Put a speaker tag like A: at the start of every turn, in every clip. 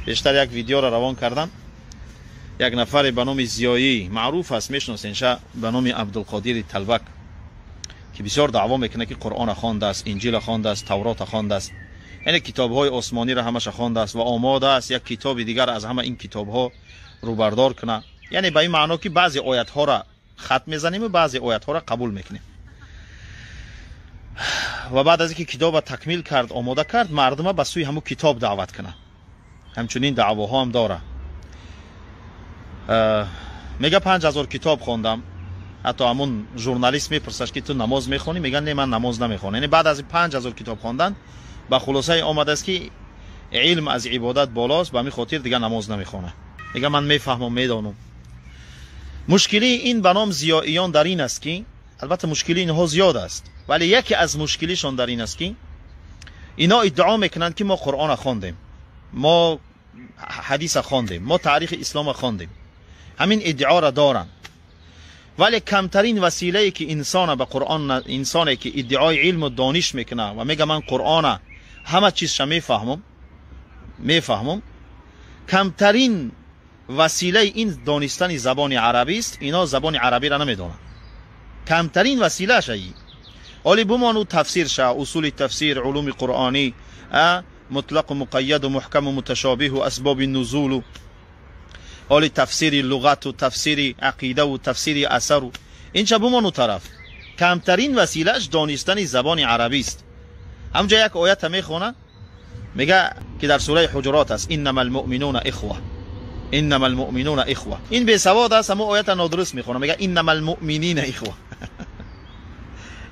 A: بیشتر یک ویدیو را روان کردم. یک نفر به نام زیایی معروف است، میشناسینش، به نام عبدالقادر تلبک، که بسیار دعوا میکنه که قرآن خوانده است، انجیل خوانده است، تورات خوانده است، یعنی کتاب های عثمانی را همش خوانده است و آماده است یک کتاب دیگر از همه این کتاب ها رو بردار کنه. یعنی به این معنا که بعضی آیت ها را خط میزنیم و بعضی آیت ها را قبول میکنیم. و بعد از اینکه کتاب تکمیل کرد، آماده کرد، مردم به سوی همون کتاب دعوت کنه. همچنین دعواها هم داره. میگه 5000 کتاب خوندم. حتی همون ژورنالیست میپرسش که تو نماز میخونی؟ میگن نه، من نماز نمیخونم. یعنی بعد از 5000 کتاب خواندن به خلاصه آمده است که علم از عبادت بالاست، به همین خاطر دیگه نماز نمیخونه. میگه من میفهمم، میدانم. مشکلی این به نام زیاییان در این است که البته مشکلی اینها زیاد است، ولی یکی از مشکلیشان در این است که اینا ادعا میکنند که ما قرآن خواندیم، ما حدیث خواندیم، ما تاریخ اسلام خواندیم. همین ادعا را دارند، ولی کمترین وسیله که انسان به قرآن، انسانی که ادعای علم و دانش میکنه و میگه من قرآن همه چیزش میفهمم، کمترین وسیله این دانستن زبان عربی است. اینا زبان عربی را نمیدونن، کمترین وسیله ای. ولی بمانو تفسیر شه، اصول تفسیر، علوم قرآنی، مطلق و مقید و محکم و متشابه و اسباب نزول، حالی تفسیر لغت و تفسیر عقیده و تفسیر اثر و این چه بمانو طرف، کمترین وسیلهش دانستن زبان عربی است. همجا یک آیت میخونه، میگه که در سوره حجرات است، انما المؤمنون اخوه، انما المؤمنون اخوه. این بی سواد است، همون آیت نادرست میخونه، میگه انما المؤمنین اخوه.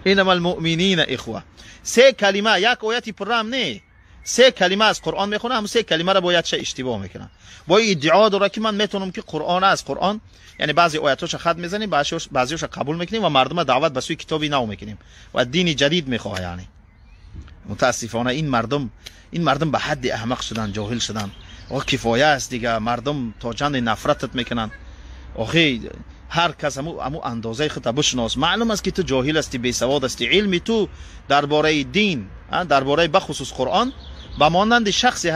A: انما المؤمنین اخوه. سه کلمه، یک آیتی پرم نه، سه کلمه از قرآن میخونه، هم سه کلمه را باید چه اشتباه میکنه. با ادعا داره که من میتونم که قرآن از قرآن، یعنی بعضی آیاتش خط میزنیم، بعضیش قبول میکنیم و مردم دعوت به سوی کتابی نو میکنیم و دین جدید میخواه. یعنی متاسفانه این مردم به حد احمق شدن، جاهل شدن. آخه کفایه است دیگه، مردم تا چند نفرتت میکنن. آخه هر کس همو اندازه خود بشناس. معلوم است که تو جاهل هستی، بی سواد هستی. علم تو درباره دین، درباره بخصوص قرآن، به مانند شخصی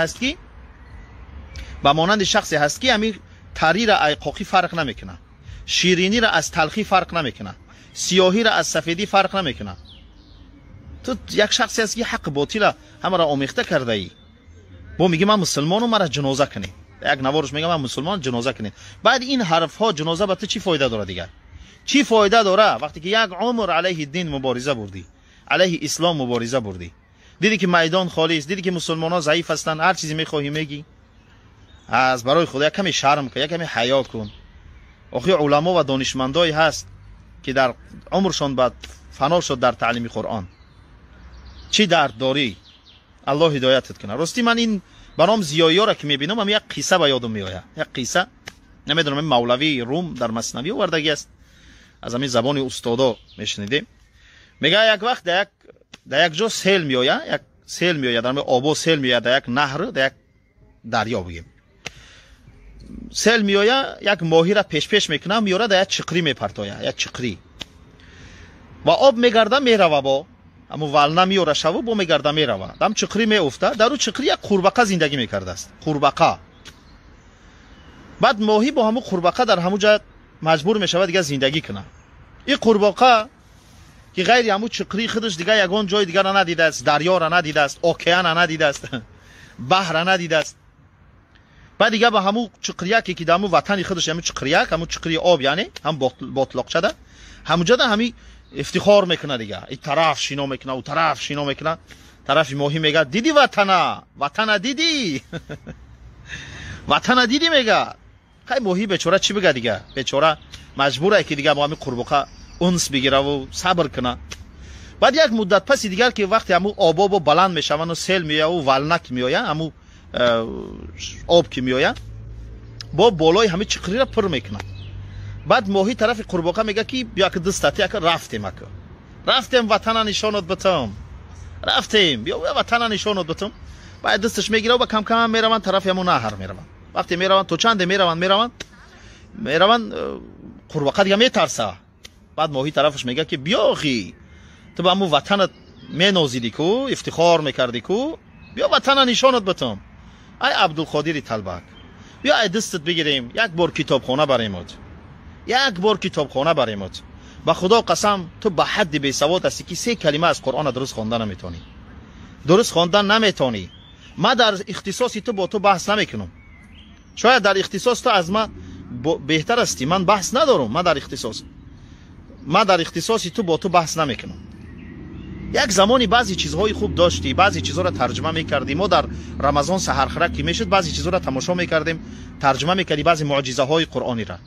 A: هست که همین تری را ایقاقی فرق نمیکنه، شیرینی را از تلخی فرق نمیکنه، سیاهی را از سفیدی فرق نمیکنه. تو یک شخصی هست که حق باطل همه را آمیخته کرده ای. با میگه من مسلمانم، مرا جنازه کنی. یک نوارش میگه من مسلمان، جنازه کنی. بعد این حرف ها جنازه به تو چی فایده داره دیگر؟ چی فایده داره وقتی که یک عمر علیه دین مبارزه بردی، علیه اسلام مبارزه بردی، دیدی که میدان خالی است، دیدی که مسلمان ها ضعیف هستند، هر چیزی میخواهی میگی. از برای خدا یک کمی شرم کن، یک کمی حیا کن. آخه علما و دانشمندایی هست که در عمرشان بعد فنا شد در تعلیم قرآن. چی درد داری؟ الله هدایتت کنه. راستی من این برام زیایی را که میبینم، هم یک قصه به یادم میآید. یک قصه نمیدونم، مولوی روم در مثنوی آوردگی است، از همین زبان استادا میشنیدیم. میگه یک وقت در یک جا سیل میآید، یک سیل میآید، در آبو سیل میآید، در یک نهر، در یک دریا بگیم سیل میآید، یک ماهی را پیش پیش میکنه، میاره در یک چقری میپرتاید، یک چقری، و آب میگرده میروه، با اما ولنه میاره شو با میگرده میروه، دم چقری میافته، در او چقری یک قورباغه زندگی میکرده است، قورباغه. بعد ماهی با همون قورباغه در همون جا مجبور میشود دیگه زندگی کنه. این قورباغه که غیر همون چقری خودش دیگه یگان جای دیگه را ندیده است، دریا را ندیده است، اقیان را ندیده است، بحر را ندیده است. بعد دیگه با همون چقریکی که در همون وطن خودش، همون چقریک، همون چقری آب، یعنی هم باطلاق شده، همونجا ده همی افتخار میکنه دیگه. این طرف شینا میکنه، او طرف شینا میکنه. طرف ماهی میگه دیدی وطنه، وطنه دیدی، وطنه دیدی میگه. خیلی ماهی بیچاره چی بگه دیگه، بیچاره مجبوره که دیگه با همین قورباغه انس بگیره و صبر کنه. بعد یک مدت پس دیگر که وقتی همون آبا بلند میشون و سیل میایه و ولنک میایه، همون آب که میایه، با بالای همه چقری را پر میکنه. بعد ماهی طرف قورباغه میگه که بیا که دستت یک رفتیم، اک رفتیم وطن نشانت بتم، رفتیم بیا وطن نشانت بتم. بعد دستش میگیره و کم کم میروند طرف همون نهر میروند. وقتی میروند تو چند میروند قورباغه دیگه میترسه. بعد ماهی طرفش میگه که بیا آخی، تو به همون وطنت مینازیدی کو، افتخار میکردی کو، بیا وطن نشانت بتم. ای عبدالقادر تلبک، بیا ای دستت بگیریم، یک بار کتابخانه بریمت، یک بار کتابخانه بریمت. به خدا قسم تو به حد بی سواد هستی که 3 کلمه از قرآن درست خواندن نمیتونی، درست خواندن نمیتونی. من در اختصاص تو با تو بحث نمیکنم، شاید در اختصاص تو از من بهتر هستی، من بحث ندارم. من در اختصاص تو با تو بحث نمیکنم. یک زمانی بعضی چیزهای خوب داشتی، بعضی چیزها را ترجمه میکردی. ما در رمضان سحرخرک که میشد بعضی چیزها را تماشا میکردیم، ترجمه میکردی بعضی معجزه های قرآنی را.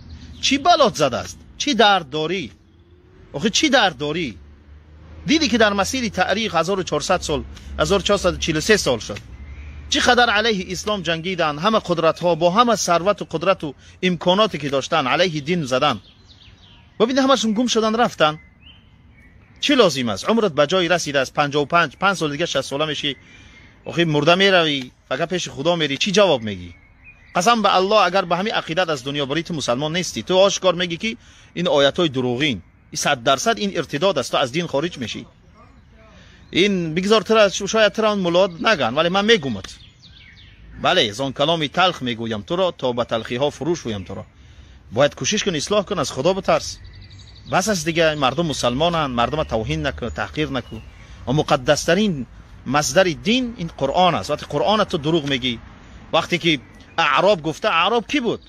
A: چی بلات زده است؟ چی درد داری؟ آخه چی درد داری؟ دیدی که در مسیر تاریخ 1400 سال، 1443 سال شد، چقدر علیه اسلام جنگیدن، همه قدرت ها با همه ثروت و قدرت و امکاناتی که داشتن علیه دین زدن. ببین همشون گم شدن رفتن. چی لازم است؟ عمرت به جای رسیده است، 55 5 سال دیگه 60 ساله میشی، آخه مرده میروی، فقط پیش خدا میری، چی جواب میگی؟ قسم به الله اگر به همین عقیدت از دنیا بری تو مسلمان نیستی. تو آشکار میگی که این آیت های دروغین، 100% این ارتداد است، تو از دین خارج میشی. این بگذار تر شاید تر آن مولاد نگن، ولی من میگمت. بله، زان کلامی تلخ میگویم تو را، تا به تلخی ها فروش گویم تو را. باید کوشش کن، اصلاح کن، از خدا بترس. بس از دیگه، مردم مسلمانن، مردم توهین نکن، تحقیر نکن. و مقدس ترین مصدر دین این قرآن است. وقتی قرآن تو دروغ میگی، وقتی که اعراب گفته، اعراب کی بود؟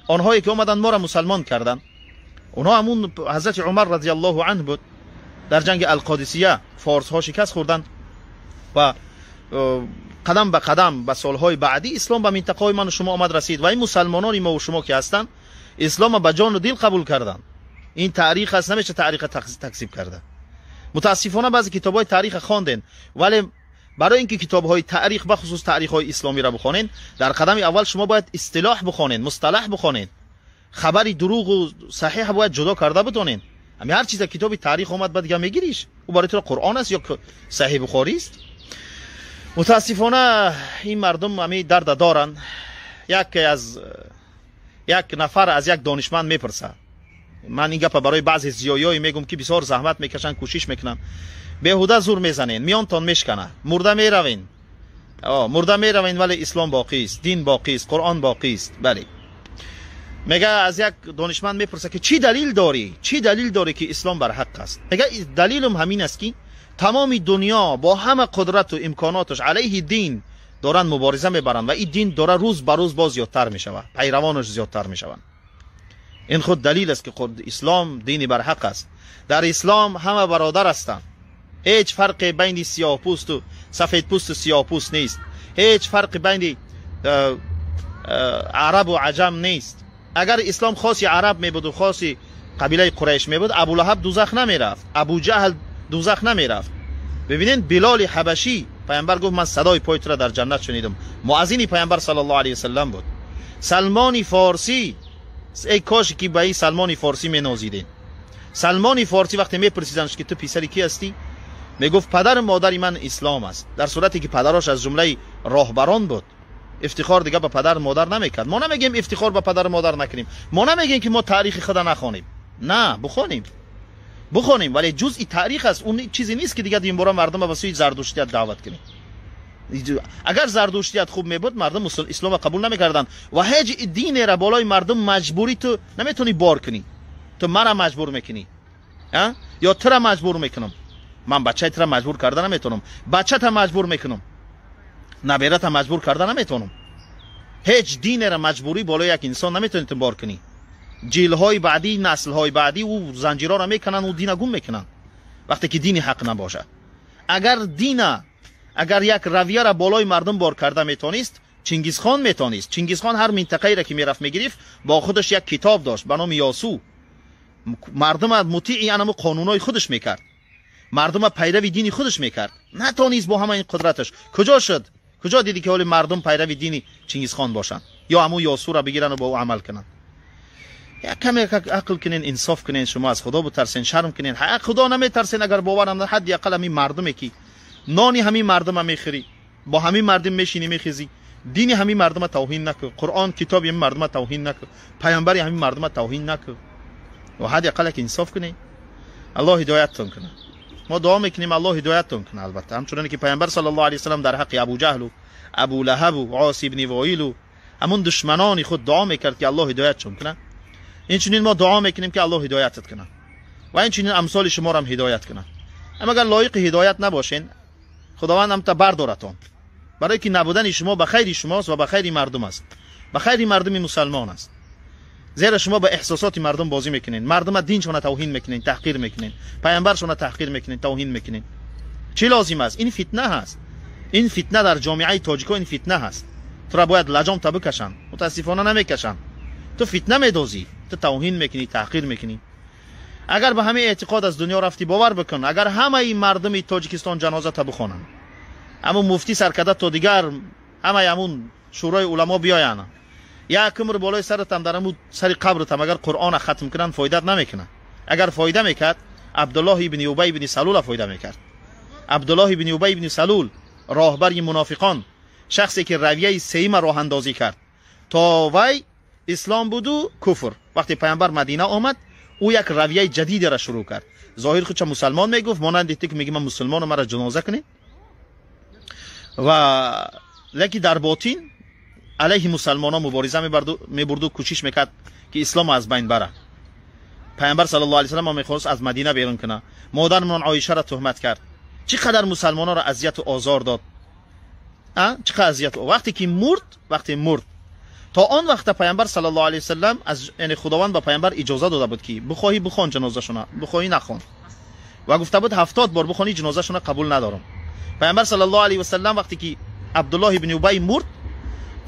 A: آنهایی که اومدن ما را مسلمان کردن، اونها همون حضرت عمر رضی الله عنه بود. در جنگ القادسیه فارس ها شکست خوردن و قدم به قدم به سالهای بعدی اسلام به منطقه های من و شما آمد رسید و این مسلمانان ما و شما که هستن اسلام به جان و دل قبول کردن. این تاریخ است، نمیشه تاریخ تکذیب کرده. متاسفانه بعضی کتاب های تاریخ خواندن، ولی برای اینکه کتاب های تاریخ به خصوص تاریخ های اسلامی را بخوانین، در قدم اول شما باید اصطلاح بخوانین، مصطلح بخوانین، خبری دروغ و صحیح باید جدا کرده بتونین. همین هر چیز کتاب تاریخ اومد بعد دیگه میگیریش، او برای تو قرآن است یا صحیح بخاری است. متاسفانه این مردم همین درد دارن. یک نفر از یک دانشمند میپرسه، من این گپ برای بعضی زیایایی میگم که بسیار زحمت میکشن، کوشش میکنن، بیهوده زور میزنین، میانتان میشکنه، مرده میروین، مرده میروین، ولی اسلام باقی است، دین باقی است، قرآن باقی است. بله، میگه از یک دانشمند میپرسه که چی دلیل داری، چی دلیل داری که اسلام بر حق است؟ میگه دلیلم همین است که تمام دنیا با همه قدرت و امکاناتش علیه دین دارن مبارزه میبرن و این دین داره روز به روز باز زیادتر میشود، پیروانش زیادتر میشوند. این خود دلیل است که خود اسلام دینی بر حق است. در اسلام همه برادر هستند، هیچ فرق بین سیاه پوست و سفید پوست و سیاه پوست نیست، هیچ فرق بین عرب و عجم نیست. اگر اسلام خاصی عرب می بود و خاصی قبیله قریش می بود، ابو لهب دوزخ نمی رفت، ابو جهل دوزخ نمی رفت. ببینین بلال حبشی، پیامبر گفت من صدای پای تو را در جنت شنیدم، مؤذن پیامبر صلی الله علیه وسلم بود. سلمان فارسی، ای کاش که به این سلمان فارسی می نازیدین. سلمان فارسی وقتی میپرسیدنش که تو پسر کی هستی، میگفت پدر مادری من اسلام است، در صورتی که پدرش از جمله راهبران بود. افتخار دیگه به پدر مادر نمیکرد. ما نمیگیم افتخار به پدر مادر نکنیم، ما نمیگیم که ما تاریخ خود نخوانیم، نه، بخوانیم، بخوانیم، ولی جزئی تاریخ است، اون چیزی نیست که دیگه این برا مردم به سوی زردشتیت دعوت کنیم. اگر زردشتیت خوب میبود مردم اسلام قبول نمیکردن و هیچ دین را بالای مردم مجبوری تو نمیتونی بار کنی. تو مرا مجبور میکنی یا تو را مجبور میکنم، من بچه تو را مجبور کرده نمیتونم، بچه تا مجبور میکنم، نبیره تا مجبور کرده نمیتونم. هیچ دین را مجبوری بالای یک انسان نمیتونی تو بار کنی. جیل های بعدی، نسل های بعدی او زنجیرها را میکنن و دین گم میکنن وقتی که دین حق نباشه. اگر دین، اگر یک رویه را بالای مردم بار کرده میتونست، چنگیز خان میتونست. چنگیز خان هر منطقه‌ای را که میرفت میگرفت، با خودش یک کتاب داشت به نام یاسو. مردم مطیع انمو قانونای خودش میکرد، مردم پیرو دینی خودش میکرد. نتونست با همه این قدرتش. کجا شد؟ کجا دیدی که حال مردم پیرو دینی چنگیز خان باشن یا همو یاسو را بگیرن و با او عمل کنن؟ یک کمی عقل کنین، انصاف کنین، شما از خدا بترسین، شرم کنین. حق خدا نمیترسین اگر باورم حد اقل همین مردمه که نانی همین مردم میخری، با همین مردم میشینی میخیزی، دین همین مردم توهین نکن، قرآن کتاب همین مردم توهین نکن، پیامبر همین مردم توهین نکن و حد اقل که انصاف کنین. الله هدایتتون کنه. ما دعا میکنیم الله هدایتتون کنه. البته همچنان که پیامبر صلی الله علیه و سلم در حق ابو جهل و ابو لهب و عاص ابن وائل و همون دشمنان خود دعا میکرد که الله هدایتشون کنه، این چنین ما دعا میکنیم که الله هدایتت کنه و این چنین امثال شما را هم هدایت کنه. اما اگر لایق هدایت نباشین، خداوند هم تا بردارتون، برای که نبودن شما به خیر شماست و به خیر مردم است، به خیر مردم مسلمان است. زیرا شما به احساسات مردم بازی میکنین، مردم دینشون توهین میکنین، تحقیر میکنین، پیامبرشون تحقیر میکنین، توهین میکنین. چی لازم است؟ این فتنه هست. این فتنه در جامعه تاجیکا این فتنه هست. تو را باید لجام تا بکشن، متاسفانه نمیکشن. تو فتنه میدوزی، تو توهین میکنی، تحقیر میکنی. اگر به همه اعتقاد از دنیا رفتی، باور بکن اگر همه این مردم تاجیکستان جنازه تا بخوانن، اما مفتی سرکده تا دیگر همه همون شورای علما بیاین، یک عمر بالای سرتم در همون سر قبرتم اگر قرآن ختم کنن فایده نمیکنه. اگر فایده میکرد عبدالله ابن ابی بن سلول فایده میکرد. عبدالله ابن ابی بن سلول راهبر منافقان، شخصی که رویه سیم راه اندازی کرد تا وی اسلام بود و کفر. وقتی پیامبر مدینه آمد، او یک رویه جدید را شروع کرد. ظاهر خودش مسلمان میگفت، مانند که میگه من مسلمانم، مرا جنازه کنید، و لکه در باطن علیه مسلمان ها مبارزه میبرد و کوشش میکرد که اسلام از بین بره. پیامبر صلی الله علیه و سلم میخواست از مدینه بیرون کنه. مادرمان عایشه را تهمت کرد. چقدر مسلمان ها را اذیت و آزار داد. چقدر اذیت. وقتی که مرد، وقتی مرد تا آن وقت پیامبر صلی الله علیه و سلم از یعنی خداوند به پیامبر اجازه داده بود که بخواهی بخوان جنازه‌شون، بخواهی نخوان، و گفته بود 70 بار بخوانی جنازه‌شون قبول ندارم. پیامبر صلی الله علیه و سلم وقتی که عبدالله ابن ابی مرد،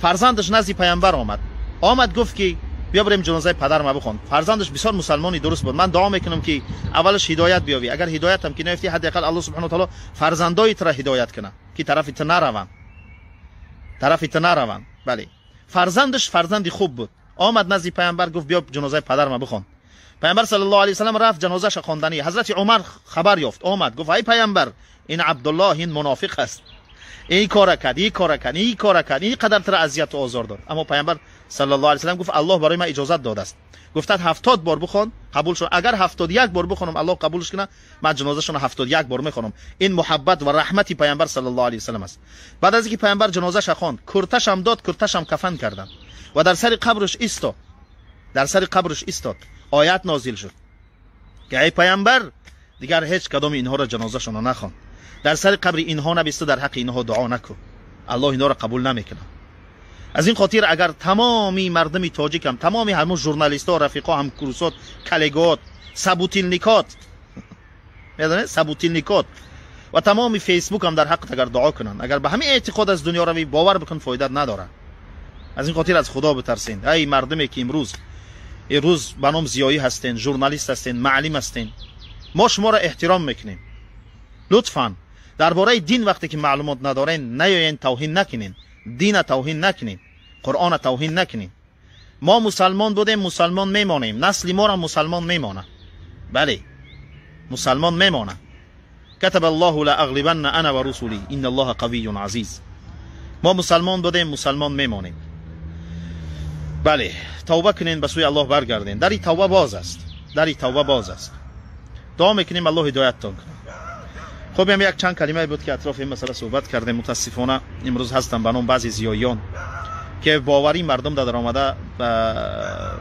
A: فرزندش نزد پیامبر آمد گفت که بیا بریم جنازه پدرم بخوان. فرزندش بسیار مسلمانی درست بود. من دعا میکنم که اولش هدایت بیاوی، اگر هدایت هم که نیفتی حداقل الله سبحانه و تعالی فرزندای تو را هدایت کنه که طرف تو نروند، طرف تو نروند. بله، فرزندش فرزندی خوب بود. آمد نزد پیامبر گفت بیا جنازه پدرم بخوان. پیامبر صلی الله علیه و سلم رفت جنازه‌اش خواندنی. حضرت عمر خبر یافت، آمد گفت ای پیامبر، این عبدالله این منافق است، این کار کرد، این کار کرد، این کار کرد، این قدر تر اذیت و آزار داد. اما پیامبر صلی الله علیه و سلم گفت الله برای من اجازه داده است. گفت 70 بار بخوان قبول شد. اگر 71 بار بخونم الله قبولش کنه، من جنازه‌شون 71 بار میخونم. این محبت و رحمت پیامبر صلی الله علیه و سلم است. بعد از اینکه پیامبر جنازه‌اش خواند، کرتش هم داد، کرتش هم کفن کردن و در سر قبرش ایستاد. در سر قبرش ایستاد. آیت نازل شد که ای پیامبر دیگر هیچ کدام اینها را جنازه‌شون نخوان، در سر قبر اینها نبیست، در حق اینها دعا نکن، الله اینها را قبول نمیکنه. از این خاطر اگر تمامی مردم تاجیک هم، تمامی همون ژورنالیست ها، رفیقا، هم کروسات، کلگات، سابوتیلنیکات، میدونید سابوتیلنیکات و تمامی فیسبوک هم در حق اگر دعا کنن، اگر به همین اعتقاد از دنیا روی، باور بکن فایده نداره. از این خاطر از خدا بترسین. ای مردمی که امروز به نام زیایی هستین، ژورنالیست هستین، معلم هستین، ما شما را احترام میکنیم. لطفاً درباره دین وقتی که معلومات ندارین نیاین توهین نکنین، دین توهین نکنین، قرآن توهین نکنین. ما مسلمان بودیم، مسلمان میمانیم، نسل ما را مسلمان میمانه. بله، مسلمان میمانه. کتب الله لاغلبن انا و رسولی ان الله قوی عزیز. ما مسلمان بودیم، مسلمان میمانیم. بله، توبه کنین، به سوی الله برگردین. در توبه باز است، در توبه باز است. دعا میکنیم الله هدایتتان کنه. خب هم یک چند کلمه بود که اطراف این مسئله صحبت کردیم. متاسفانه امروز هستم به نام بعضی زیایان که باوری مردم در آمده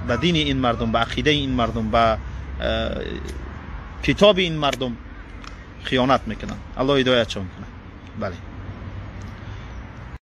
A: به دین این مردم، به عقیده این مردم، به کتاب این مردم خیانت میکنن. الله هدایتشون کنه. بله.